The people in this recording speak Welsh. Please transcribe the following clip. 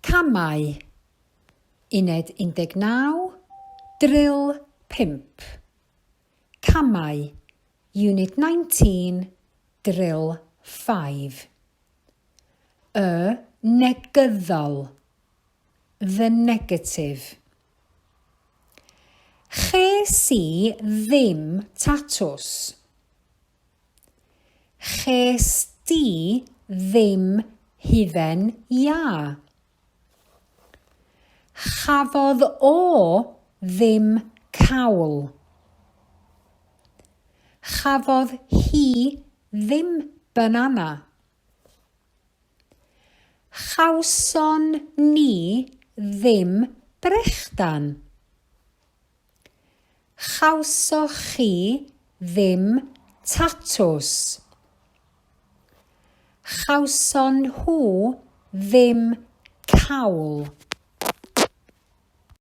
Camau. Uned 19, Drill 5. Camau. Unit 19, Drill 5. Y negyddol. The negative. Ches i ddim tatws. Ches di ddim hufen iâ. Chafodd o ddim cawl. Chafodd hi ddim banana. Chawson ni ddim brechdan. Chawsoch chi ddim tatws. Chawson nhw ddim cawl.